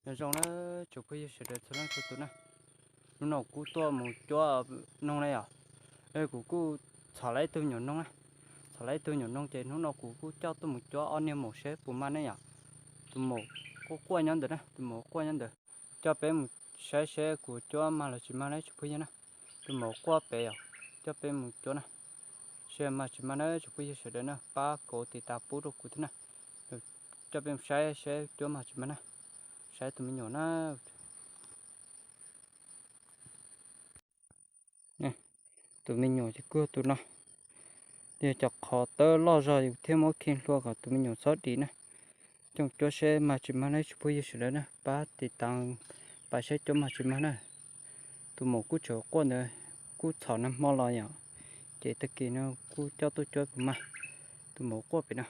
Nyob zoo na, tsoom phooj ywg sawv daws txhua leej txhua tus na. Hnub no kuv tuaj mus cuab noog na yom. Kuv kuj txhom lawv ib tug nyuam noog na. Txhom lawv ib tug nyuam noog ces hnub no kuv kuj coj tuaj mus cuab ob niag maum seb puas mag ne yom. Tus maum quaj quaj nyob ntawd na, tus maum quaj nyob ntawd. Coj peb mus saib seb kuv cuab mag los tsis mag na tsoom phooj ywg na. Tus maum quaj pem os, coj peb mus cuab na. Seb mag tsis mag na tsoom phooj ywg sawv daws na, pab kauv tiv tas pub rau kuv thiab na. Coj peb mus saib seb cuab mag tsis mag na. Saib tus me nyuam na. Tus me nyuam ces kuj tus no. Yog cov qhov tawb loj zog yus thiaj muab khi hlua kom tus me nyuam txhob dim na. Coj cuab seb mag tsis mag na tsoom phooj ywg sawv daws na, pab tiv tas pab saib cuab mag tsis mag na. Tus maum kuj tseem quaj ntawd, kuj txhom nag hmo los yom, ces tag kis no kuj coj tuaj cuab puas mag. Tus maum quaj pem no.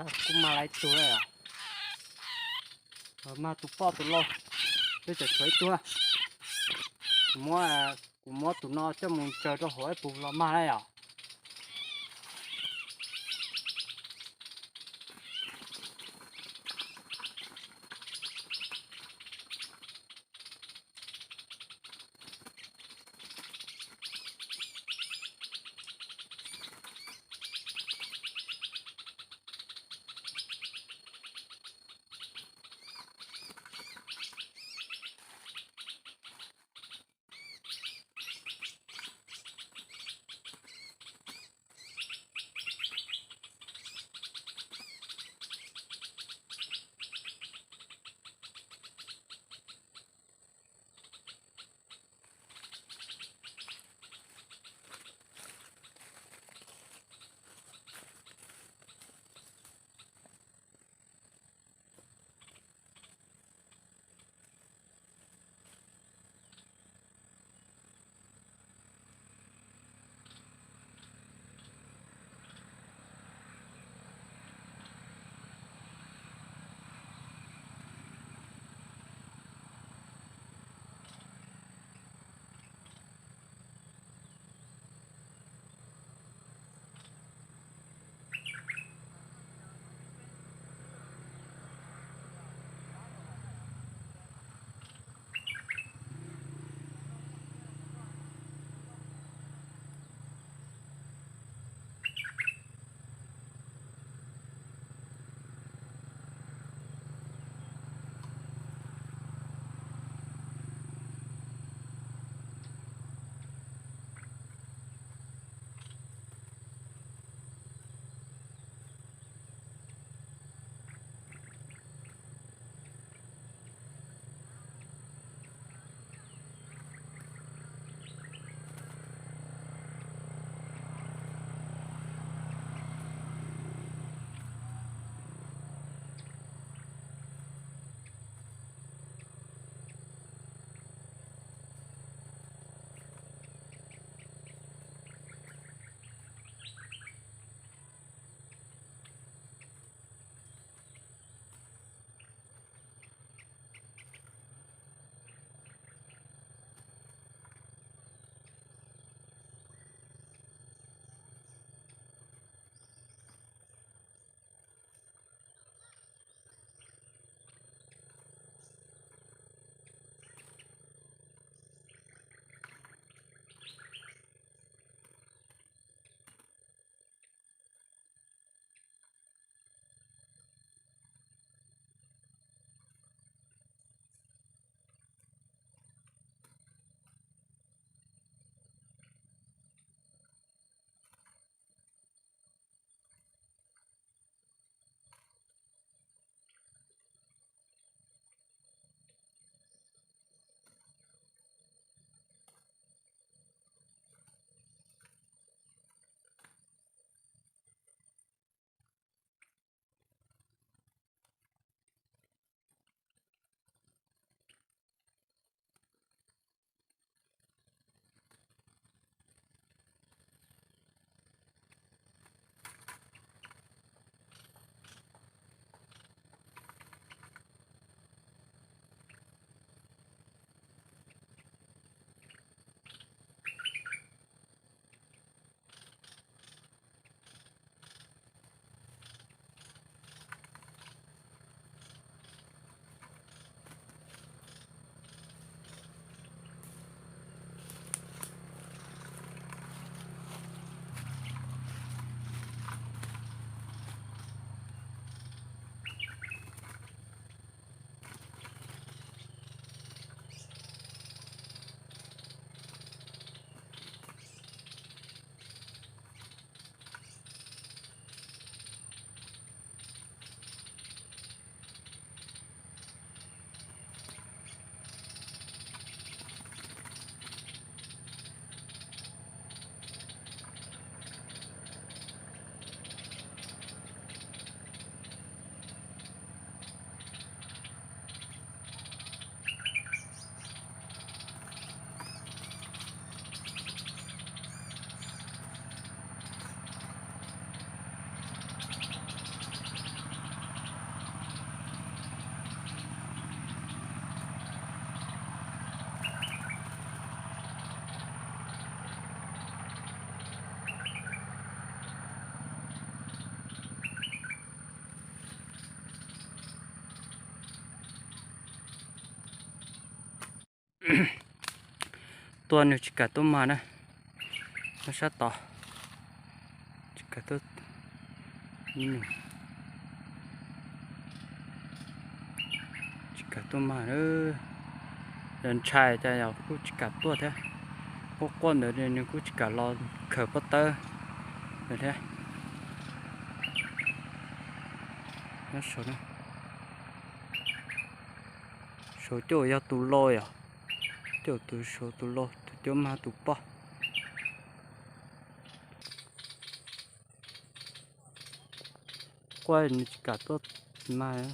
Kuj mag lawm ib tug na. Mag tus poj tus lau, peb tseem tshuav ib tug. Kuv muab, kuv muab tus no coj mus ntsaws rau hauv ib puas los mag na yom. Tuaj nws tsis kam tuaj mag na. Nyob sab tod, tsis kam tuaj, tsis kam tuaj mag. Yog ntshai cas yog kuj tsis kam tuaj thiab. Quaj quaj ntawd nws kuj tsis kam los khaws pob tawb thiab. Nyob saud, saud coj yog tus lo yom, coj tus saud tus lo, tus coj mag tus poj. Quaj nws tsis kam tuaj mag.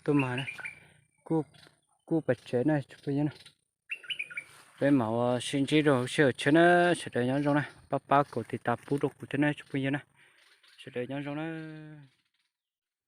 Tuaj mag, kuj pais tsev na tsoom phooj ywg na. Peb mam ua sib ntsib rau sij hawm tshiab na. Sawv daws nyob zoo na, pab pab kaum tiv tas pub rau kuv thiab na tsoom phooj ywg na. Sawv daws nyob zoo na.